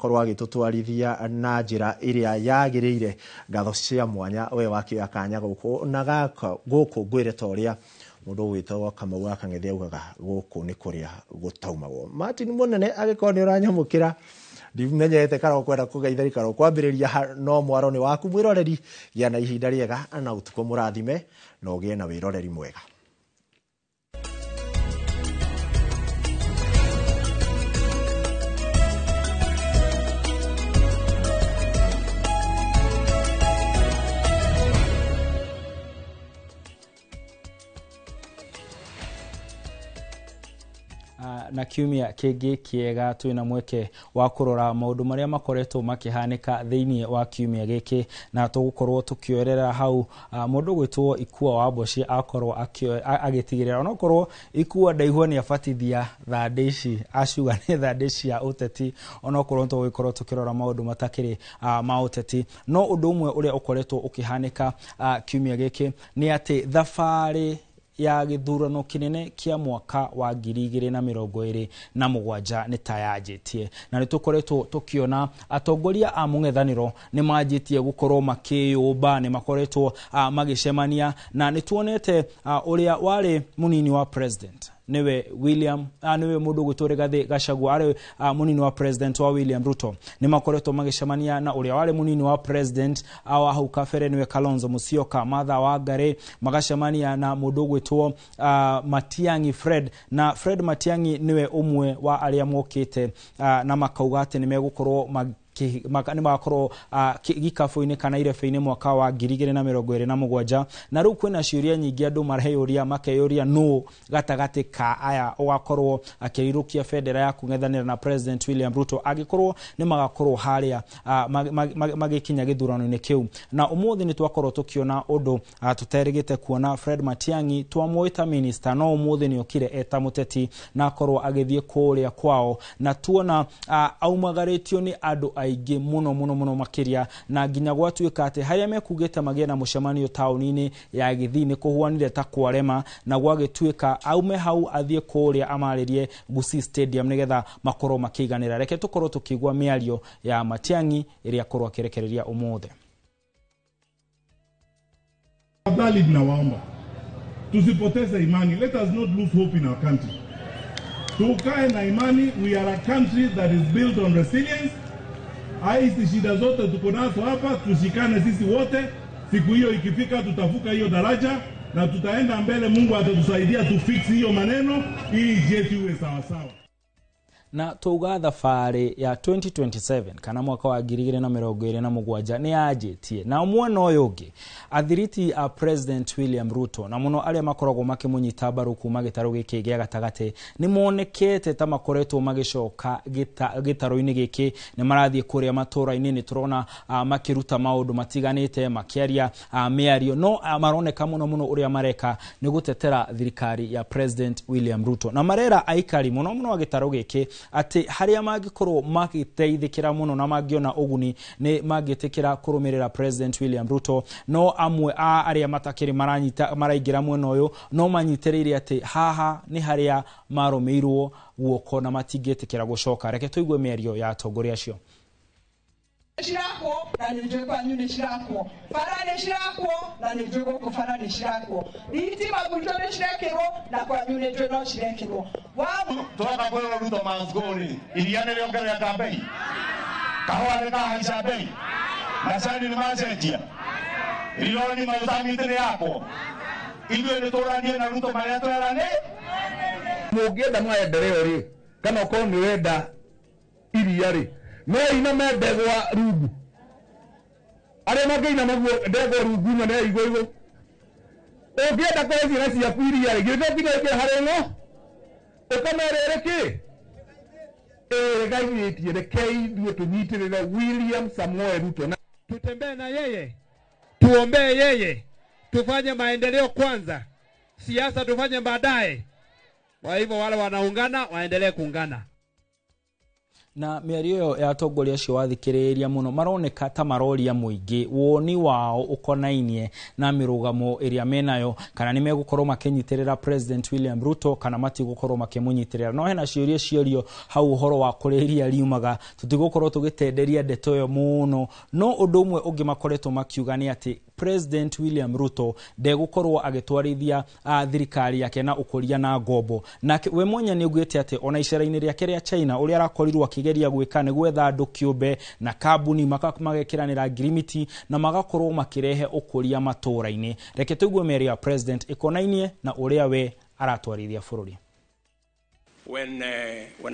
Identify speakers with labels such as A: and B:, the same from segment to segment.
A: Akorwo agĩtũtwarithia na njĩra ĩrĩa yagĩrĩire. Ngatho cia mwanya we wakĩoya kanya gũkũ na gaka gũkũ ngwĩre ta ũrĩa mũndũ ũgwĩtwo Kamau wa Kang'ethe augaga gũkũ nĩ kũrĩa gũtaumagwo. Martin Mũnene angĩkorwo nĩ ũranyamũkĩra ndimenyete kana ũkwenda kũgeithĩria kana ũkwambĩrĩria, no mwaro nĩ waku mwĩroreri. Gĩa na ihinda rĩega na ũtukũ mũrathime na ũgĩe na wĩroreri mwega.
B: Na kiumia kĩngĩ kĩega twĩna mweke wa kũrora maũndũ marĩa makoretwo makĩhanĩka thĩinĩ wa kiumia gĩkĩ, na tũgũkorwo tũkĩoerera hau mũndũ gwĩtwo Ikua wa Mboci akorwo agĩtigĩrĩra onokorwo Ikua ndaigua nĩ abatithia thandĩ ici aciuga nĩ thandĩ cia ũteti, onokorwo tũgũkorwo tũkĩrora maũndũ matakĩrĩ ma ũteti. No ũndũ ũmwe ũrĩa ũkoretwo ũkĩhanĩka kiumia gĩkĩ nĩ atĩ thabarĩ ya gĩthurano kĩnene kĩa mwaka wa 2027 nĩ ta yanjĩtie, na nĩ tũkoretwo tũkĩona atongoria a mũng'ethanĩro nĩ manjĩtie gũkorwo makĩyũmba, nĩ makoretwo magĩcemania, na nĩ tuonete ũrĩa warĩ mũnini wa president niwe William niwe mũndũ gwĩtwo Rigathĩ Gachagua arĩ mũnini wa president wa William Ruto, nĩ makoretwo magĩcemania na ũrĩa warĩ mũnini wa president wa hau kabere niwe Kalonzo Musyoka, Martha Wangari, magacemania na mũndũ gwĩtwo Matiang'i Fred, na Fred Matiang'i niwe ũmwe wa arĩa mokĩte na makauga atĩ nĩ megũkorwo nĩ magakorwo gikabu-inĩ kana irebe-inĩ mwaka wa 2027. Na rĩu kwĩna ciũria nyingĩ andũ mareyũria makeyũria nũ gatagatĩ ka aya ũgakorwo akĩrirũkia bendera ya kũng'ethanĩra na President William Ruto angĩkorwo nĩ magakorwo harĩa magĩkinya gĩthurano-inĩ kĩu. Na ũmũthĩ nĩ twakorwo tũkĩona ũndũ tũterĩgĩte kuona Fred Matiang'i twamũĩ ta minister, no ũmũthĩ nĩ okire eta mũteti na akorwo agĩthiĩ kũrĩa kwao, na tuona aumagarĩtio nĩ andũ aingĩ mũno mũno mũno makĩria, na nginya gwatuĩka atĩ harĩa mekugĩte magĩe na mũcemanio taũni-inĩ ya Gĩthii nĩ kũhuanire ta kwarema, na gwagĩtuĩka aume hau athiĩ kũrĩa amarĩrie Gusii Stadium nĩgetha makorwo makĩiganĩra. Reke tũkorwo tũkĩigua mĩario ya Matiang'i ĩrĩa akorwo akĩrekereria ũmũthĩ.
C: Tafadhali tunawaomba tusipoteze imani. Let us not lose hope in our country. Tukae na imani. We are a country that is built on resilience. Hizi shida zote tuko nazo hapa, tushikane sisi wote. Siku hiyo ikifika tutavuka hiyo daraja na tutaenda mbele. Mungu atatusaidia tufix hiyo maneno ili nchi yetu iwe sawa sawa.
B: Na tuga thabarĩ ya 2027 kana mwaka wa 2027 nĩ yanjĩtie. Na mwena ũyũ ũngĩ athiriti a President William Ruto na mũno arĩa makoragwo makĩmũnyita mbaru kuma gĩtarũ gĩkĩ gĩa gatagatĩ nĩ monekete ta makoretwo magĩcoka gĩtarũ-inĩ gĩkĩ, nĩ marathiĩ kũrĩa matũra-inĩ, nĩ tũrona makĩruta maũndũ matiganĩte, makĩaria mĩario, no maroneka mũno mũno ũrĩa mareka nĩ gũtetera thirikari ya President William Ruto, na marera aikari mũno mũno a gĩtarũ gĩkĩ atĩ harĩa mangĩkorwo magĩteithĩkĩra mũno na mangĩona ũguni nĩ mangĩtĩkĩra kũrũmĩrĩra President William Ruto. No amwe a arĩa matakĩrĩ maranyita maraingĩra mwena ũyũ no manyitĩrĩire atĩ haha nĩ harĩa marũmĩirwo guoko na matingĩtĩkĩra gũcoka. Reke tũigue mĩario ya atongoria acio.
D: Cirakwo na nĩ njũĩ kwanyu nĩ cirakwo, bara nĩ cirakwo na nĩ njũĩ gũkũ bara nĩ cirakwo, thitima gwitũ nĩ cirekĩrwo na kwanyu nĩ njũĩ no cirekĩrwo.
E: Tũroka kwĩrwo Ruto must go rĩ, iria nĩ rĩongerereka bei, kahũa nĩ kahaica bei, macani nĩ macenjia, rironi maguta mĩtĩ nĩ yakwo. Ithuĩ nĩ tũranie na Ruto marĩa twerane.
F: Mũngĩenda maendeleo rĩ, kana ũkorwo nĩ ũrenda iria rĩ, no iname ndegwa rungu, arĩa mangĩinama ndegwa rungu ĩno nĩ igũ igũ. Ũngĩenda kũhe ciana ciaku iria rĩ, githĩ to nginya ũingĩre harĩ ng'o ũkamerere kĩ? Ĩregaithĩtie, rekei ithuĩ tũnyitĩrĩre William Samoei Ruto.
G: Tutembee na yeye, tuombee yeye, tufanye maendeleo kwanza, siasa tufanye baadaye. Kwa hivyo wale wanaungana waendelee kuungana.
B: Na mĩario ĩyo ya atongoria acio wathikĩrĩria mũno maroneka ta maroria mũingĩ woni wao ũkonainie na mĩrũgamo ĩrĩa menayo, kana nĩ megũkorwo makĩnyitĩrĩra President William Ruto kana matigũkorwo makĩmũnyitĩrĩra. No hena ciũria ciorio hau ũhoro wa kũrĩa iria riumaga, tũtigũkorwo tũgĩtenderia ndeto ĩyo mũno. No ũndũ ũmwe ũngĩ makoretwo makiuga nĩ atĩ President William Ruto ndegũkorwo agĩtwarithia thirikari yake na ũkũria na ngombo. Nake we mwenye nĩ augĩte atĩ ona icera-inĩ rĩake rĩa China ũrĩa arakorirwo akĩgeria gwĩka nĩ gwetha andũ kĩũmbe na kambuni magekĩranĩra ngirimiti na magakorwo makĩrehe ũkũria matũũra-inĩ. Reke tũigue mĩario ya President ĩkonainie na ũrĩa we aratwarithia bũrũri.
H: When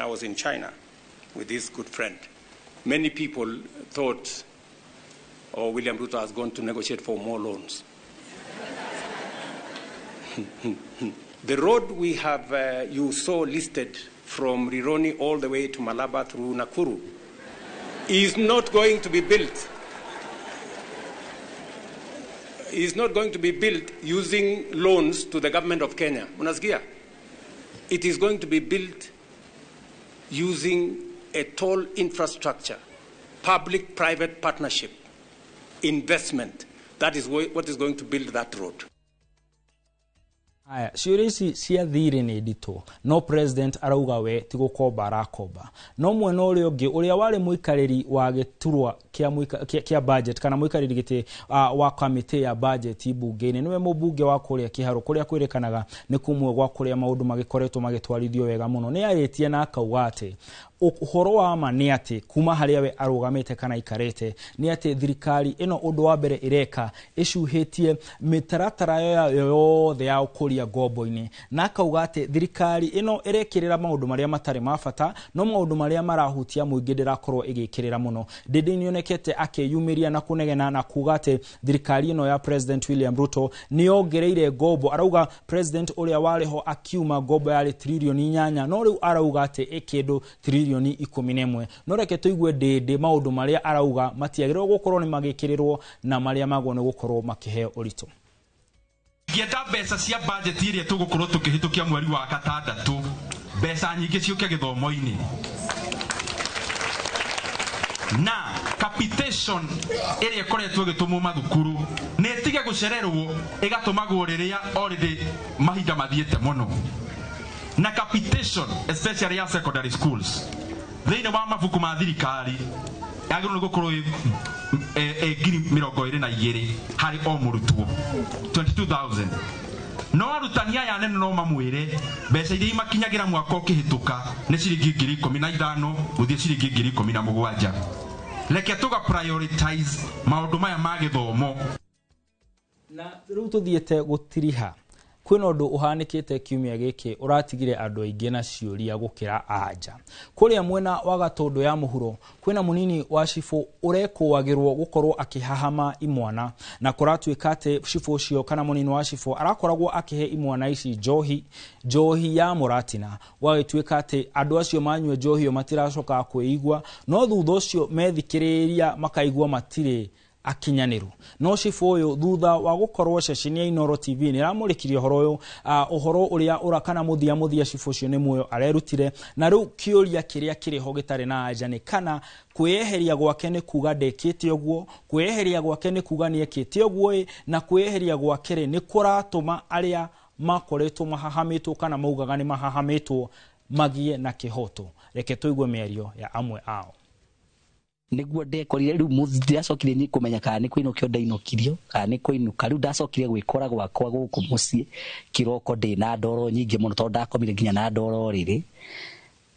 H: I was in China with this good friend, many people thought, oh, William Ruto has gone to negotiate for more loans. The road we have, you saw listed from Rironi all the way to Malaba through Nakuru, is not going to be built. Is not going to be built using loans to the government of Kenya. Unasikia? It is going to be built using a toll infrastructure, public-private partnership, investment. That is what is going to build that road.
B: Aya, ciũria ici cia thirĩ nĩ nditũ, no President arauga we ti gũkomba arakomba. No mwena ũrĩa ũngĩ, ũrĩa warĩ mũikarĩri wa gĩturwa kĩa budget kana mũikarĩri gĩtĩ wa kamĩtĩ ya budget mbunge-inĩ, nĩwe mũmbunge wa kũrĩa Kĩharũ, kũrĩa kwĩrĩkanaga nĩ kũmwe gwa kũrĩa maũndũ magĩkoretwo magĩtwarithio wega mũno, nĩ arĩtie na akauga atĩ ũhoro wa ma nĩ atĩ kuma harĩa we arũgamĩte kana aikarĩte nĩ atĩ thirikari ĩno ũndũ wa mbere ĩreka ĩcuhĩtie mĩtaratara yayo yothe ya ũkũria ngombo-inĩ, na akauga atĩ thirikari ĩno ĩrekĩrĩra maũndũ marĩa matarĩ ma bata, no maũndũ marĩa marahutia mũingĩ ndĩrakorwo ĩgĩkĩrĩra mũno. Ndĩndĩ nĩonekete akĩyumĩria na kũnegena na kuga atĩ thirikari ĩno ya President William Ruto nĩyongereire ngombo. Arauga President ũrĩa warĩ ho akiuma ngombo yarĩ tririoni 8, no rĩu arauga atĩ ĩ kĩndũ tririoni 11. No reke tũigue Ndĩndĩ maũndũ marĩa arauga matiagĩrĩirwo gũkorwo nĩ magĩkĩrĩrwo na marĩa magwo nĩ gũkorwo makĩheo ũritũ.
I: Ngĩenda mbeca cia budget iria tũgũkorwo tũkĩhĩtũkia mweri wa gatandatũ, mbeca nyingĩ ciũke gĩthomo-inĩ na capitation ĩrĩa ĩkoretwo ĩgĩtũmwo mathukuru nĩ ĩtige gũcererwo, ĩgatũmagwo rĩrĩa already mahinda mathiĩte mũno. Na capitation especially ya secondary schools thĩinĩ wa mabuku ma thirikari yagĩrĩirwo nĩ gũkorwo 22,000 harĩ o mũrutwo, 22,000. No arutani aya anene no mamwĩre mbeca iria imakinyagĩra mwaka ũkĩhĩtũka nĩ ciringi 15,000 gũthiĩ ciringi 17,000. Reke tũga prioritize maũndũ maya ma gĩthomo.
B: Na rĩu tũthiĩte gũtiriha, kwĩna ũndũ ũhanĩkĩte kiumia gĩkĩ ũratigire andũ aingĩ na ciũria gũkĩra anja. Kũrĩa mwena wa Gatũndũ ya mũhuro kwĩna mũnini wa cibũ ũrekũagĩrwo gũkorwo akĩhahama imwana, na kũratuĩka atĩ cibũ ũcio kana mũnini wa cibũ arakoragwo akĩhe imwana ici njohi ya mũratina. Gwagĩtuĩka atĩ andũ acio manyua njohi ĩyo matiracoka kwĩigua, no thutha ũcio methikĩrĩria makaigua matirĩ akinyanĩru. No cibũ ũyũ thutha wa gũkorwo ceceni ya Inooro TV nĩ ĩramũrĩkirie ũhoro ũyũ, ũhoro ũrĩa ũra kana mũthia cibũ ũcio nĩ muoyo arerutire. Na rĩu kĩũria kĩrĩa kĩrĩ ho gĩtarĩ na anja nĩ kana kwĩyeheria gwake nĩ kuga ndekĩte ũguo, kwĩyeheria gwake nĩ kuga nĩekĩte ũguo ĩ, na kwĩyeheria gwake rĩ nĩ kũratũma arĩa makoretwo mahahamĩtwo kana maugaga nĩ mahahamĩtwo magie na kĩhoto. Reke tũigue mĩario ya amwe ao.
J: Niguo ndekorire riu ndiracokire ni kumenya kana ni kuinukio ndainokirio kana ni kuinuka. Riu ndacokire gwikora gwakwa guku mucii kiroko ndi na ndoro nyingi muno tondu ndakomire nginya na ndoro riri.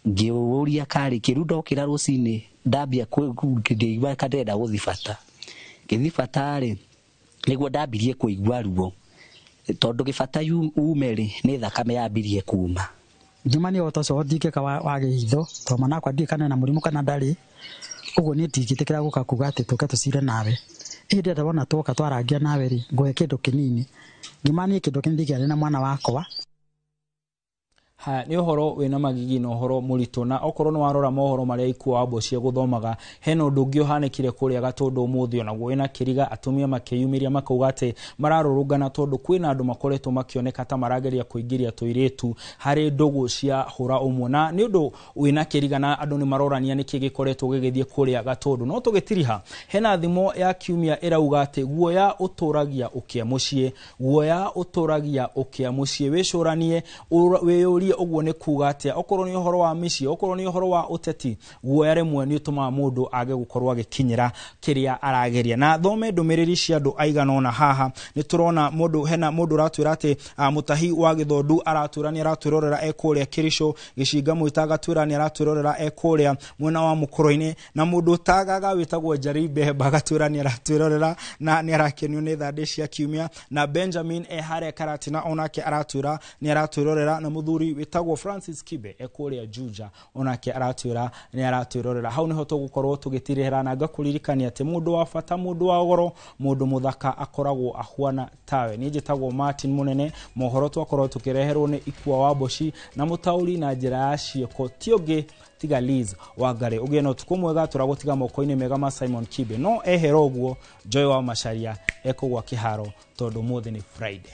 J: Ngiuria kari ki riu ndokira rucini ndambia ndĩigua ka ndĩrenda gũthiĩ bata. Ngĩthiĩ bata rĩ niguo ndambirie kũigua ruo tondu gĩbata ume rĩ nĩ thakame yambirie kuma.
K: Njuma nĩ ũhoro ũcio ndingĩka wa gĩitho tondũ mwana wakwa ndiũĩ kana ena mũrimũ kana ndarĩ. Ũguo niĩ ndingĩtĩkĩra gũka kuga atĩ tũke tũcire nawe. Ĩndĩ ndĩrenda wona twoka twarangia nawe rĩ ngũhe kĩndũ kĩnini. Ngima niĩ kĩndũ kĩnini ndingĩaria na mwana wakwa.
B: Haya nĩ ũhoro wĩna magigi na ũhoro mũritũ, na okorwo nĩ warora mohoro marĩa Ikua wa Mboci gũthomaga, hena ũndũ ũngĩ ũhanĩkire kũrĩa Gatũndũ ũmũthĩ onaguo wĩna kĩriga, atumia makĩyumĩria makauga atĩ mararũrũngana tondũ kwĩna andũ makoretwo makĩoneka ta marageria kũingĩria tũirĩtu harĩ ndũgũ cia hũra ũmwe, na nĩ ũndũ wĩna kĩriga na andũ nĩ marorania nĩkĩ gĩkoretwo gĩgĩthiĩ kũrĩa Gatũndũ. No tũgĩtiriha hena thimo ya kiumia ĩrauga atĩ guoya ũtũragia ũkĩa mũciĩ, guoya ũtũragia ũkĩa mũciĩ. Wĩcũranie, wĩyũrie ũguo nĩ kuga atĩa, okorwo nĩ ũhoro wa mĩciĩ, okorwo nĩ ũhoro wa ũteti, guoya rĩmwe nĩ ũtũmaga mũndũ age gũkorwo agĩkinyĩra kĩrĩa arageria. Na thome ndũmĩrĩri cia andũ aigana ũna haha, nĩ tũrona mũndũ, hena mũndũ ũratwĩra atĩ Mũtahi wa Gĩthondu aratwĩra nĩ aratwĩrorera e kũrĩa Kĩricũ, Gĩcinga Mwĩta agatwĩra nĩ aratwĩrorera e kũrĩa mwena wa Mũkũrũ-inĩ, na mũndũ ũtagaga wĩtagwo Njari Mbemba agatwĩra nĩ aratwĩrorera na nĩ arakenio nĩ thandĩ cia kiumia, na Benjamin e harĩa Karatina onake aratwĩra nĩ aratwĩrorera, na mũthuri wĩtagwo Francis Kibe e kũrĩa Juja onake aratwĩra nĩ aratwĩrorera. Hau niho tũgũkorwo tũgĩtirĩra, na ngakũririkania atĩ mũndũ wa bata, mũndũ wa goro, mũndũ mũthaka akoragwo ahuana tawe. Niĩ njĩtagwo Martin Mũnene, mohoro twakorwo tũkĩreherwo nĩ Ikua wa Mboci na mũtaũri na njĩra ya ciĩko ti ũngĩ tiga Liz Wangari. Ũgĩe na ũtukũ mwega, tũragũtiga moko-inĩ mega ma Simon Kibe, no ehera ũguo Joy wa Macharia ekũgwa kĩharo tondũ ũmũthĩ nĩ Friday.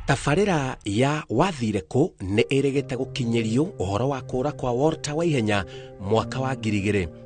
L: Tabarĩra ya wathire kũ nĩ ĩrĩgĩte gũkinyĩrio ũhoro wa kũra kwa Walter Waihenya mwaka wa 2000.